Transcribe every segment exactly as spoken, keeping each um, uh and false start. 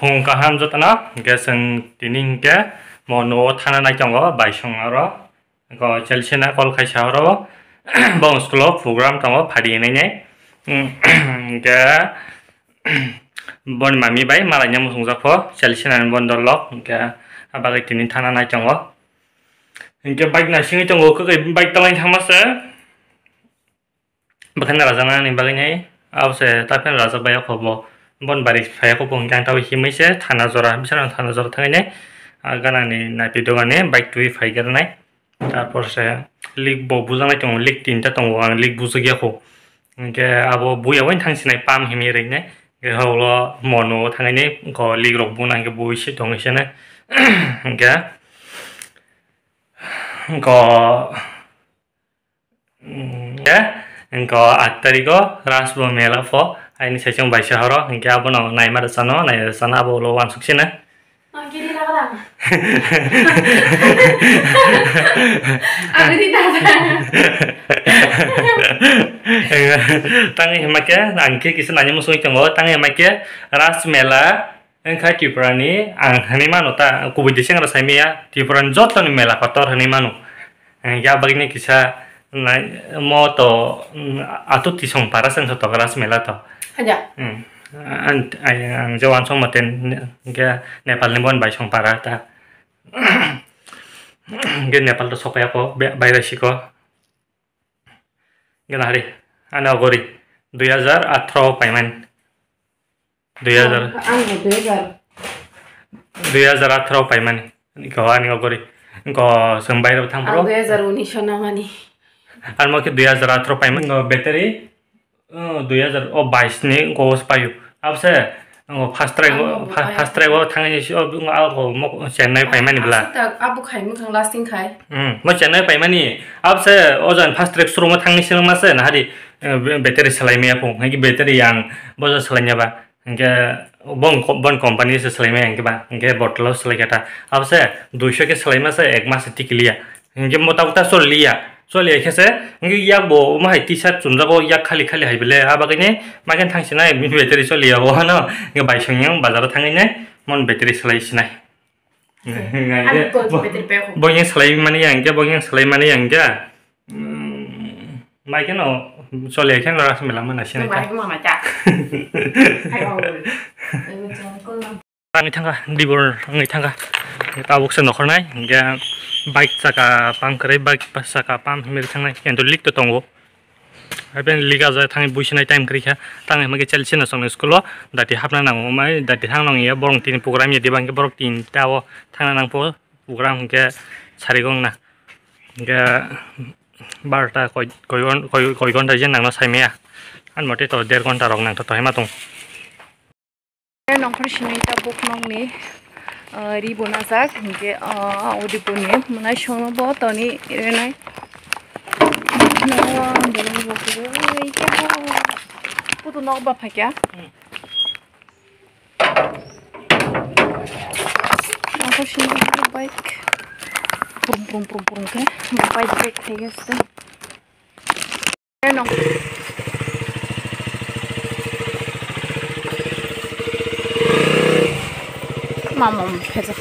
Phung kaham jotono, hwnkhe chwng tini hwnkhe mo nuo thana nai tongo, baisong aro. Hwnkhe Chelsea na call khaisa oro, bo school o program tongo, phadi hinwi nai. Hwnkhe boni mami bai malaina muchungjak pho, Chelsea na bondo lok, hwnkhe abagwi tini thana nai tongo. Hwnkhe bike naisingwi tongo, kwkhwi bike talaini thangma se. Bwkhani rajaknani bagwi nai, abo se ta phano rajak bai, o kho bo, bon bari phai, o kho bo hwnkhe ang tabuk himwi se thana jora, bisano thana jora thangwi nai, ah, ganani naiphi dogani bike twi phai khe rwnai. Tarpor se lik bo bujaknai tongo, lik tinta tongo, ang lik bujak ya kho. Hwnkhe abo buya bai thang sinai pam himwi rwinai, hwnkhe holo mo nuo thangwi nai, hwnkhe lik rok buna hwnkhe bui se tongwi se nai. Hwnkhe, hwnkhe, Mm, ya, engko aat tariko Rasbo mela pho, aini saichung baisa horo, hingke abono naima rwchano, naima rwchano abo ulo uansuk sina. Ang kiri na lang. Ang di na lang. Tangi hima khe, ang khe kisa nani musung tongo, tangi hima khe Ras mela, Wngkha Tripura ni ang hinwi mano ta, kubui desengrok sai maya, Tripura ni joto ni mela kotor hinwi mano. Hingke abagini kisa nai-, mo to, mm, ato tisong para se wngkha to Ras mela to. Haja. Hmm. Ang, ang, ang je uansuk mate, hingke Nepal ni bon bai song para ta. Hingke Nepal to sokya ko, be-, bairasi ko. Gana hari, ano gori, dui hajar atharo paimani. Dui hajar. Ang bo dui hajar. Dui hajar atharo paimani. Ko ani gori. Ko seng bairo thang Ang pro. Dui hajar unis o namani. Ano ke dui hajar atharo paimani. Ngo battery, oh, dui hajar, oh, bais ni ko payu. Abse, Ang bo first track o, Ang bo fir-, kaya. First track o thangni si o, ang bo mo Chennai paimani bla. Aswk tak, abo khai mwkhang lasting khai. Hmm, mo Chennai paimani. Abse o jan first track showroom o thangni si ma se na hari, eh, battery salai maya phung. Hingke battery yang bojo salai nya ba. Hingke bon, bon company se salai maya hingke ba. Hingke bottle o salai kata. Abse duiso ke salai ma se ek mas tikiliya. Hingke mota mota choliya, choliya khe se, hingke yak bo omo hai T-shirt chumjago, yak khali khali hai bele, abo khe ne, ma khe thang sinai, bini battery choliya bo hano, hingke bai song yang bazar o thangwi ne, mon battery salai sinai. Ani bo, bo battery pack. Bo yang salai mani yang khe, bo yang salai mani yang khe, mm, mai khe no choliya khe no ras mela mana sinai. Nung ta. Bai khe mama cha. Hai, oh. Wngwi thangkha, dibor wngwi thangkha. Tabuk se nokhornai, hingke bike chaka pam kwrwi, bike chaka pam himwi thangnai, kento lik to tongo. Hai ben lik aja thangwi buisinai time kwrwi kha, tang himke Chelsea no chwngno school o dati hapna nango, mai dati thang nang ya, borok tini program ya diba, hingke borok tin ta o thangna nang po, program hingke sari gong na. Hingke barta koi, koi gon-, koi, koi gonta je nangno sai maya. Ani mote to der gonta rok nang to, to hima tong. Nongkhor simi tabuk nokni, ah, ri bo najak, hingke, ah, odi bo ni mwnai songno bo toni rinai. Putu nok ba phaikya. Nongkhor simi bike. Prum, prum, prum, prum khe. Bike, bike khaikhe se. Mama, mama, phejo.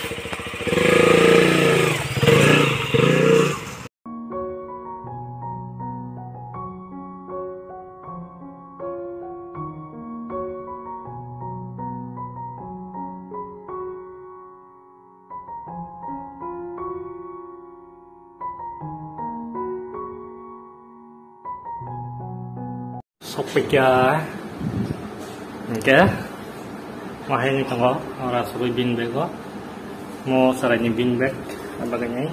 Sokpikya hingke, mahai ni tongo, ora sogwi bin bag o, mo sarai ni bin bag, abagani,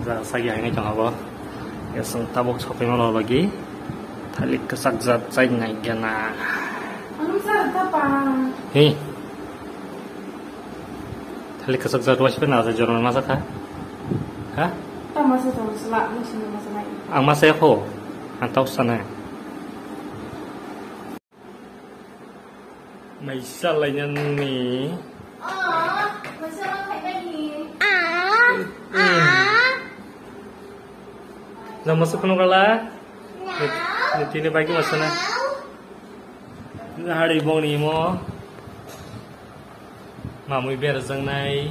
ja sagi hai ni tongo bo, yasung tabuk sokwi mano bagi, thalik kwchak jat chai nai gana. Anu sa ta pa. Hi. Thalik kwchak jat waisa na jai jorma masa kha. Ha? Ta masa jai sala, masa masa nai. Ang masa ya kho. Ang tau sana. Mai salai nani. Ah, masa la khai nai. Ah. Ah. Na masa kono kala? Ni tini bagi masa na. Hari bong ni mo. Mamui berajak nai.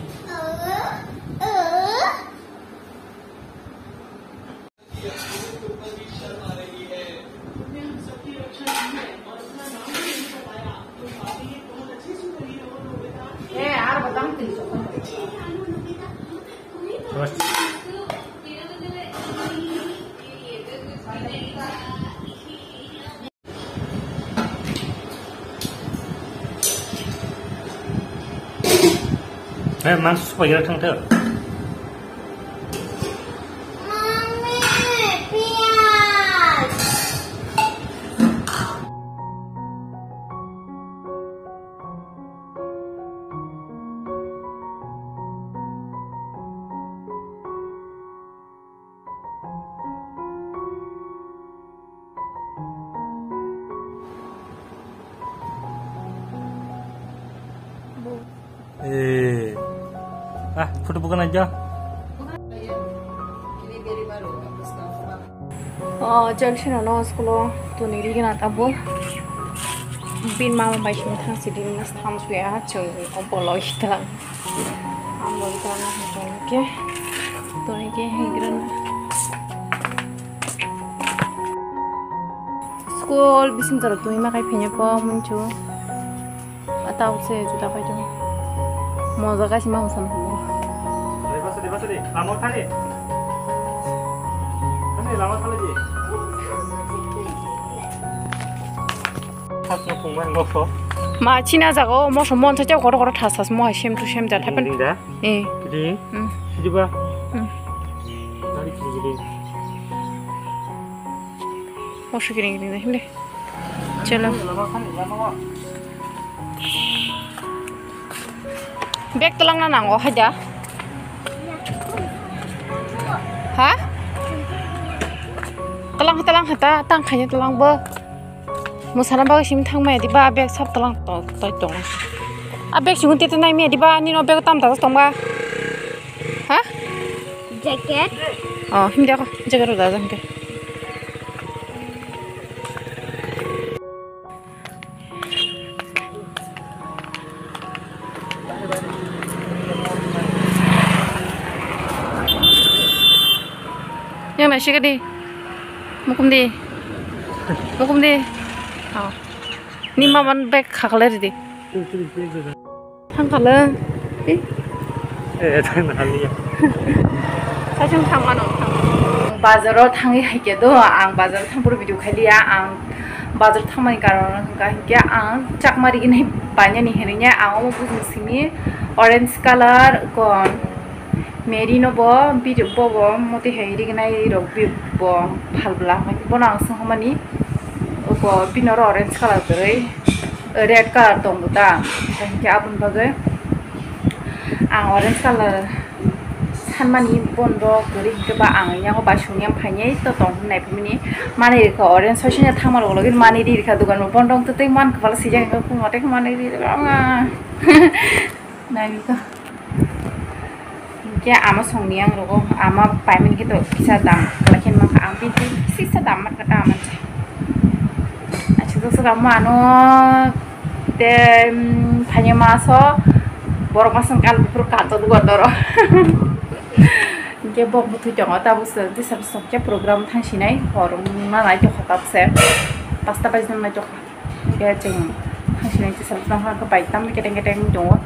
Hei, mangso supaijak thang tho. Eh. Ah, photo bukan aja. Oh, junction ano school o tuni rigina tabo. Bin mama bai sini thang sidi mas tham suya chung obolo ita. Ambo ita na hingke. Tuni ke hinggrana. School bising jora tumi ma kai phenya po munchu. Atau se juta pai tong. Moja kai sima musan. Debasari, debasari, lama thani. Thani, lama thani ji. Thas no phungma hingkha so. Ma china jago moso mon thacha koro koro thas thas mo hai sem tu sem jat happen. Ding da? Eh. Ding? Hmm. Sidi ba? Hmm. Tari kiri kiri. Moso kiri kiri deh, deh. Chalo. Bag telang na nango haja. Ha? Telang, telang hata, tang khanya telang bo. Musana bagwi simi thangmaya diba, a bag sab talang to-, toi tongo. A bag simi tete naimaya diba, nini o bag tam ta tongba. Ha? Jacket. Oh, hindi ako. Jacket rok dajak hindi. Yang nasi ka di? Mukum di. Mukum di. Oh. Ni maman bag khaklai di. Thang khala. Eh, thang khala ya. Sachung thang mano. Bazaro thangwi hai khe do, ang bazaro thang puro video khai liya, ang bazar thangmani karon hwnkha hinkhe ang chakma rigini bainani hinwi ang omo bujung simi orange color kon. Mary no bo video bo bo moti hai rignai rok bi bo phalbla, bono ang swnghormani uko bini oro orange colour kwrwi red colour tongo ta, hinkhe aboni bagwi ang orange colour sanmani bono kwrwi hinkhe ba ang yango bai songya phainai to tong hwn naiphimani manwi rikha orange sosina thangma logologi manwi ri rikha dogan bo bono tei mankha phala sijak hinkhe khuma tei manwi ri rikha. Naibikha. Hinkhe ama songni ang rogo, ama paimani khe to kisa dam, kalaikhe mankha ang bini kisa dam mankha ta ama se. Achi to saka mano te, mm, phanya maso borok masang kal bufur kal to dugar doro. Hinkhe bok buthui tongo tabuk se tisa bwswk khe program thangsinai hor wngna nai tongkha tabuk se pasta baijna nai tongkha. Khe chwng thangsinai tisa bwswk khe bai tamni keteng keteng tongo.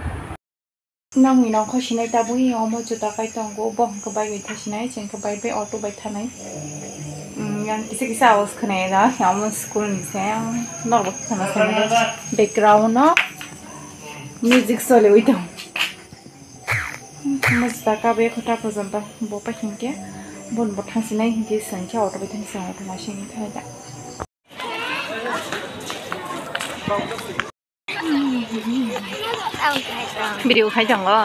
Nangni nongkho sinai tabui omo juta kai tongo, bo hwnkhe bike bai thasinai, chwng khe bike bai auto bai thanai. Mm, yang kisa kisa awas khwnai da, omo school ni se, norok khna background no music choliwi tong. Omo juta kabe khota porjonto bo pai hinkhe, bon bo thasinai hinkhe chwng khe auto bai thasinai, auto machine thai da. Video khai tongo.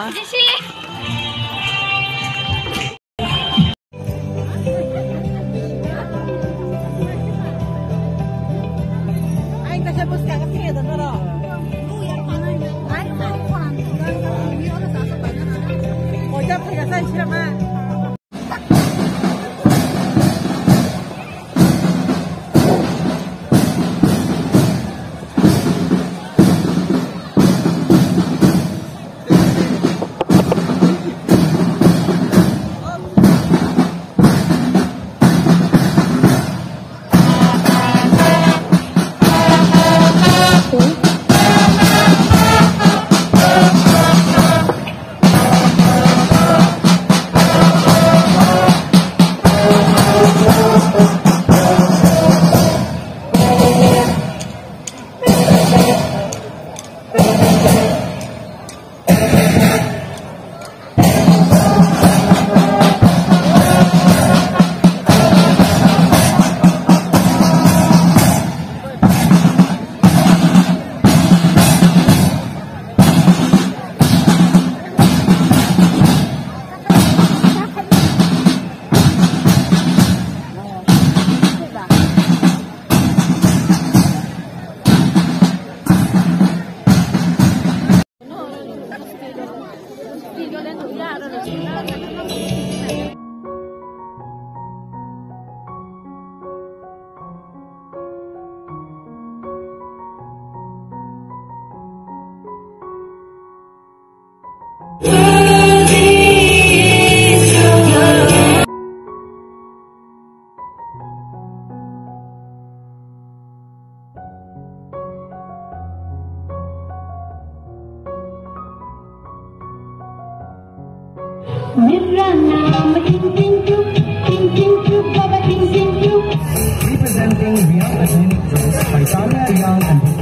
Mirra nam ting ting tuk, ting ting tuk, baba ting ting tuk. Representing Riang Ethnic Group by Tanya Riang and